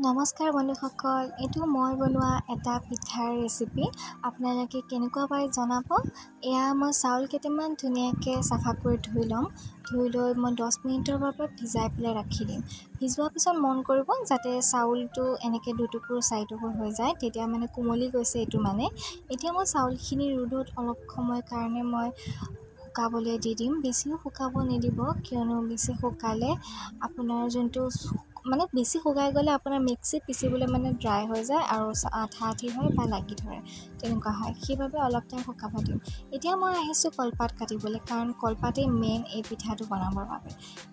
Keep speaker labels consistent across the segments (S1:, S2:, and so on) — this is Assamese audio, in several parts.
S1: নমস্কাৰ বন্ধুসকল, এইটো মই বনোৱা এটা পিঠাৰ ৰেচিপি। আপোনালোকে কেনেকুৱা পায় জনাব। এয়া মই চাউল কেইটামান ধুনীয়াকৈ চাফা কৰি ধুই ল'ম। ধুই লৈ মই 10 মিনিটৰ বাবে ভিজাই পেলাই ৰাখি দিম। ভিজোৱাৰ পিছত মন কৰিব যাতে চাউলটো এনেকৈ দুটুকুৰ চাৰিটুকুৰ হৈ যায়, তেতিয়া মানে কোমলি গৈছে এইটো মানে। এতিয়া মই চাউলখিনি ৰ'দত অলপ সময়ৰ কাৰণে মই শুকাবলৈ দি দিম। বেছিও শুকাব নিদিব, কিয়নো বেছি শুকালে আপোনাৰ যোনটো মানে বেছি শুকাই গ'লে আপোনাৰ মিক্সিত পিচিবলৈ মানে ড্ৰাই হৈ যায় আৰু আঠা আঠি হয় বা লাগি ধৰে, তেনেকুৱা হয়। সেইবাবে অলপ টাইম শুকাব দিম। এতিয়া মই আহিছোঁ কলপাত কাটিবলৈ, কাৰণ কলপাতেই মেইন এই পিঠাটো বনাবৰ বাবে।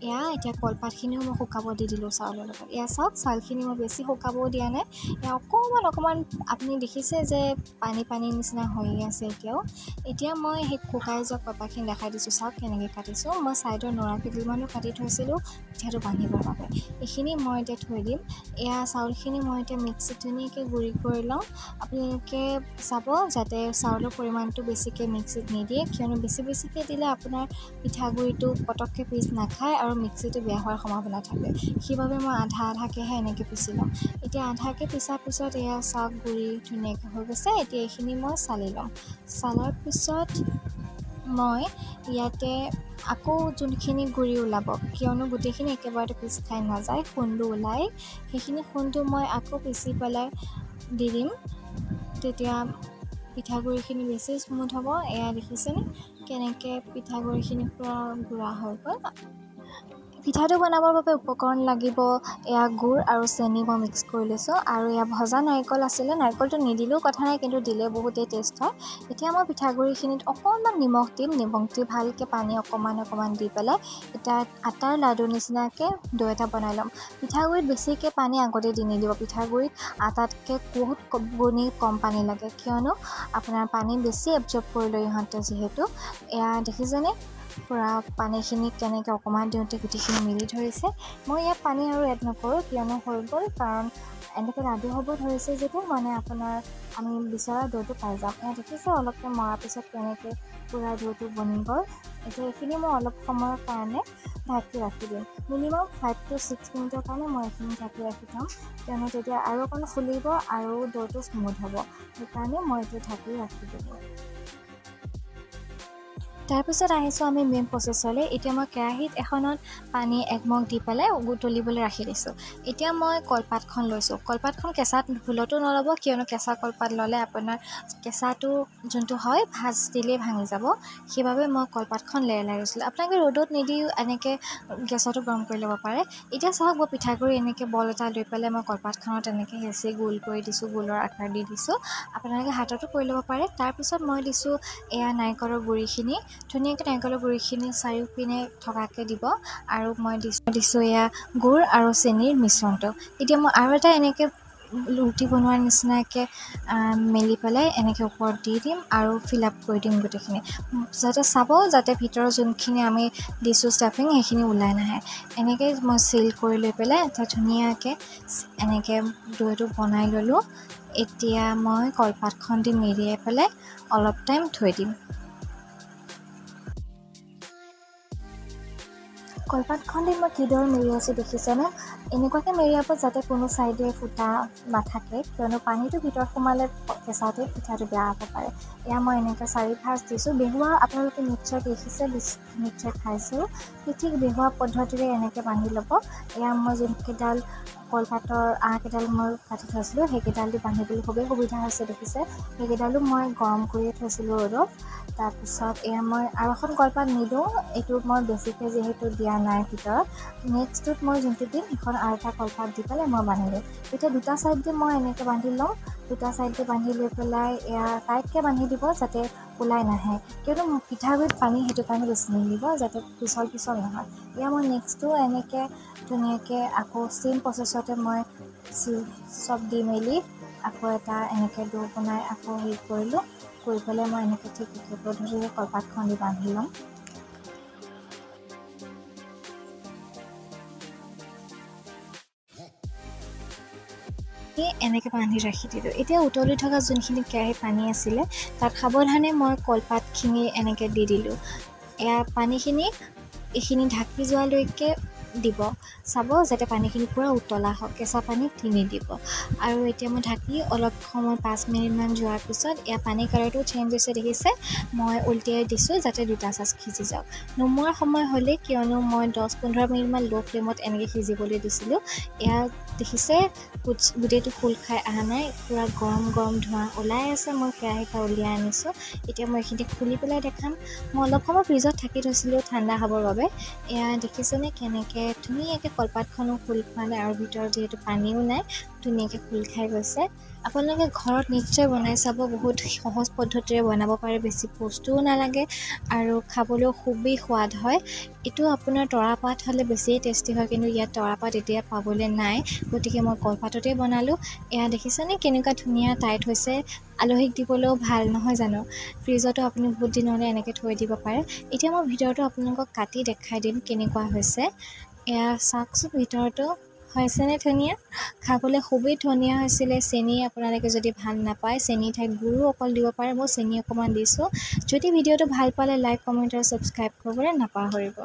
S1: এয়া এতিয়া কলপাতখিনিও মই শুকাব দি দিলোঁ চাউলৰ লগত। এয়া চাওক, চাউলখিনি মই বেছি শুকাবও দিয়া নাই। এয়া অকণমান অকণমান আপুনি দেখিছে যে পানী পানী নিচিনা হৈয়ে আছে এতিয়াও। এতিয়া মই সেই শুকাই যোৱা কলপাতখিনি দেখাই দিছোঁ। চাওক কেনেকৈ কাটিছোঁ। মই ছাইডৰ নৰা কেইডালমানো কাটি থৈছিলোঁ পিঠাটো বান্ধিবৰ বাবে। এইখিনি মই এতিয়া থৈ দিম। এয়া চাউলখিনি মই এতিয়া মিক্সিত ধুনীয়াকৈ গুড়ি কৰি ল'ম। আপোনালোকে চাব যাতে চাউলৰ পৰিমাণটো বেছিকৈ মিক্সিত নিদিয়ে, কিয়নো বেছি বেছিকৈ দিলে আপোনাৰ পিঠাগুড়িটো পটককৈ পিচ নাখায় আৰু মিক্সিটো বেয়া হোৱাৰ সম্ভাৱনা থাকে। সেইবাবে মই আধা আধাকৈহে এনেকৈ পিচি ল'ম। এতিয়া আধাকৈ পিচাৰ পিছত এয়া চাওক গুড়ি ধুনীয়াকৈ হৈ গৈছে। এতিয়া এইখিনি মই চালি ল'ম। চালাৰ পিছত মই ইয়াতে আকৌ যোনখিনি গুড়ি ওলাব, কিয়নো গোটেইখিনি একেবাৰতে পিচ খাই নাযায়, খুন্দো ওলায়, সেইখিনি খুন্দো মই আকৌ পিচি পেলাই দি দিম। তেতিয়া পিঠাগুড়িখিনি বেছি স্মুথ হ'ব। এয়া দেখিছেনে কেনেকৈ পিঠাগুড়িখিনি পূৰা গুড়া হৈ গ'ল। পিঠাটো বনাবৰ বাবে উপকৰণ লাগিব এয়া গুড় আৰু চেনি মই মিক্স কৰি লৈছোঁ, আৰু এয়া ভজা নাৰিকল আছিলে। নাৰিকলটো নিদিলেও কথা নাই, কিন্তু দিলে বহুতেই টেষ্ট হয়। এতিয়া মই পিঠাগুড়িখিনিত অকণমান নিমখ দিম। নিমখ দি ভালকৈ পানী অকণমান অকণমান দি পেলাই এতিয়া আটাৰ লাডু নিচিনাকৈ দৈ এটা বনাই ল'ম। পিঠাগুড়িত বেছিকৈ পানী আগতে দি নিদিব। পিঠাগুড়িত আটাতকৈ বহুত গুণেই কম পানী লাগে, কিয়নো আপোনাৰ পানী বেছি এবজৰ্ব কৰি লয় ইহঁতে যিহেতু। এয়া দেখিছেনে পূৰা পানীখিনি কেনেকৈ অকণমান দিওঁতে গোটেইখিনি মিলি ধৰিছে। মই ইয়াত পানী আৰু এড নকৰোঁ, কিয়নো হৈ গ'ল। কাৰণ এনেকৈ লাডু হ'ব ধৰিছে যেতিয়া মানে আপোনাৰ আমি বিচৰা দৈটো পাই যাম। ইয়াত দেখিছে অলপকৈ মৰাৰ পিছত কেনেকৈ পূৰা দৈটো বনি গ'ল। এতিয়া এইখিনি মই অলপ সময়ৰ কাৰণে ঢাকি ৰাখি দিম। মিনিমাম 5 to 6 মিনিটৰ কাৰণে মই এইখিনি ঢাকি ৰাখি থ'ম, কিয়নো তেতিয়া আৰু অকণ ফুলিব আৰু দৈটো স্মুথ হ'ব। সেইকাৰণে মই এইটো ঢাকি ৰাখি দিলোঁ। তাৰপিছত আহিছোঁ আমি মেইন প্ৰচেছলৈ। এতিয়া মই কেৰাহীত এখনত পানী একমগ দি পেলাই উতলিবলৈ ৰাখি দিছোঁ। এতিয়া মই কলপাতখন লৈছোঁ। কলপাতখন কেঁচাত ভুলতো নল'ব, কিয়নো কেঁচা কলপাত ল'লে আপোনাৰ কেঁচাটো যোনটো হয় ভাজ দিলেই ভাঙি যাব। সেইবাবে মই কলপাতখন লেৰেলাই লৈছিলোঁ। আপোনালোকে ৰ'দত নিদিও এনেকৈ গেছতো গৰম কৰি ল'ব পাৰে। এতিয়া চাওক মই পিঠাগুড়ি এনেকৈ বল এটা লৈ পেলাই মই কলপাতখনত এনেকৈ হেঁচি গোল কৰি দিছোঁ, গোলৰ আকাৰ দি দিছোঁ। আপোনালোকে হাততো কৰি ল'ব পাৰে। তাৰপিছত মই দিছোঁ এয়া নাৰিকলৰ গুড়িখিনি। ধুনীয়াকৈ নাৰিকলৰ গুড়িখিনি চাৰিওপিনে থকাকৈ দিব। আৰু মই দিছোঁ এয়া গুড় আৰু চেনিৰ মিশ্ৰণটো। এতিয়া মই আৰু এটা এনেকৈ ৰুটি বনোৱাৰ নিচিনাকৈ মেলি পেলাই এনেকৈ ওপৰত দি দিম আৰু ফিল আপ কৰি দিম গোটেইখিনি, যাতে চাব যাতে ভিতৰৰ যোনখিনি আমি দিছোঁ ষ্টাফিং সেইখিনি ওলাই নাহে। এনেকৈ মই চিল কৰি লৈ পেলাই এটা ধুনীয়াকৈ এনেকৈ দৈটো বনাই ল'লোঁ। এতিয়া মই কলপাতখন দি মেৰিয়াই পেলাই অলপ টাইম থৈ দিম। কলপাতখন দি মই কিদৰে মেৰিয়াইছোঁ দেখিছেনে? এনেকুৱাকৈ মেৰিয়াব যাতে কোনো ছাইডে ফুটা নাথাকে, কিয়নো পানীটো ভিতৰত সোমালে কেঁচাতে পিঠাটো বেয়া হ'ব পাৰে। এয়া মই এনেকৈ 4 ভাঁজ দিছোঁ। বেহুৱা আপোনালোকে নিশ্চয় দেখিছে, নিশ্চয় খাইছেও। ঠিক বেহুৱা পদ্ধতিৰে এনেকৈ বান্ধি ল'ব। এয়া মই যোনকেইডাল কলপাতৰ আঁহকেইডাল মই কাটি থৈছিলোঁ, সেইকেইডাল দি বান্ধিবলৈ খুবেই সুবিধা হৈছে দেখিছে। সেইকেইডালো মই গৰম কৰিয়ে থৈছিলোঁ ৰ'দত। তাৰপিছত এয়া মই আৰু এখন কলপাত নিদিওঁ, এইটো মই বেছিকৈ যিহেতু দিয়া নাই ভিতৰত। নেক্সটটোত মই যোনটো দিম সেইখন আৰু এটা কলপাত দি পেলাই মই বান্ধি দিম। এতিয়া দুটা ছাইড দি মই এনেকৈ বান্ধি ল'ম। দুটা ছাইড দি বান্ধি লৈ পেলাই এয়া টাইটকৈ বান্ধি দিব যাতে ওলাই নাহে, কিয়নো পিঠাগুড়িত পানী সেইটো কাৰণে বেছি নিদিব যাতে পিছল পিছল নহয়। এয়া মই নেক্সটটো এনেকৈ ধুনীয়াকৈ আকৌ ছেইম প্ৰচেছতে মই চব দি মেলি আকৌ এটা এনেকৈ দৈ বনাই আকৌ হেৰি কৰিলোঁ। কৰি পেলাই মই এনেকৈ ঠিক একে পদ্ধতিৰে কলপাতখন দি বান্ধি ল'ম। এনেকৈ বান্ধি ৰাখি দিলোঁ। এতিয়া উতলি থকা যোনখিনি কেৰাহীত পানী আছিলে তাত সাৱধানে মই কলপাতখিনি এনেকৈ দি দিলোঁ। এয়া পানীখিনি এইখিনি ঢাকি যোৱালৈকে দিব। চাব যাতে পানীখিনি পূৰা উতলা হওক, কেঁচা পানী দি নিদিব। আৰু এতিয়া মই ঢাকি অলপ সময় 5 মিনিটমান যোৱাৰ পিছত এয়া পানী কালাৰটো চেঞ্জ হৈছে দেখিছে। মই উলটিয়াই দিছোঁ যাতে দুটা চাইজ সিজি যাওক। নমোৱাৰ সময় হ'লেই, কিয়নো মই 10-15 মিনিটমান ল' ফ্লেমত এনেকৈ সিজিবলৈ দিছিলোঁ। এয়া দেখিছে গোটেইটো খোল খাই অহা নাই, পূৰা গৰম গৰম ধোঁৱা ওলাই আছে। মই কেৰাহীৰ পৰা উলিয়াই আনিছোঁ। এতিয়া মই এইখিনি খুলি পেলাই দেখাম। মই অলপ সময় ফ্ৰিজত ঢাকি থৈছিলোঁ ঠাণ্ডা হ'বৰ বাবে। এয়া দেখিছেনে কেনেকৈ ধুনীয়াকৈ কলপাতখনো খোল খোৱা নাই আৰু ভিতৰত যিহেতু পানীও নাই, ধুনীয়াকৈ খোল খাই গৈছে। আপোনালোকে ঘৰত নিশ্চয় বনাই চাব, বহুত সহজ পদ্ধতিৰে বনাব পাৰে, বেছি বস্তুও নালাগে আৰু খাবলৈও খুবেই সোৱাদ হয়। এইটো আপোনাৰ তৰাপাত হ'লে বেছিয়ে টেষ্টি হয়, কিন্তু ইয়াত তৰাপাত এতিয়া পাবলৈ নাই, গতিকে মই কলপাততেই বনালোঁ। এয়া দেখিছেনে কেনেকুৱা ধুনীয়া টাইট হৈছে, আলহীক দিবলৈও ভাল নহয় জানো? ফ্ৰিজতো আপুনি বহুত দিনলৈ এনেকৈ থৈ দিব পাৰে। এতিয়া মই ভিতৰটো আপোনালোকক কাটি দেখাই দিম কেনেকুৱা হৈছে। এয়া চাওকচোন ভিতৰটো হৈছেনে ধুনীয়া, খাবলৈ খুবেই ধুনীয়া হৈছিলে। চেনি আপোনালোকে যদি ভাল নাপায় চেনিৰ ঠাইত গুড়ো অকল দিব পাৰে, মই চেনি অকণমান দিছোঁ। যদি ভিডিঅ'টো ভাল পালে লাইক, কমেণ্ট আৰু ছাবস্ক্ৰাইব কৰিবলৈ নাপাহৰিব।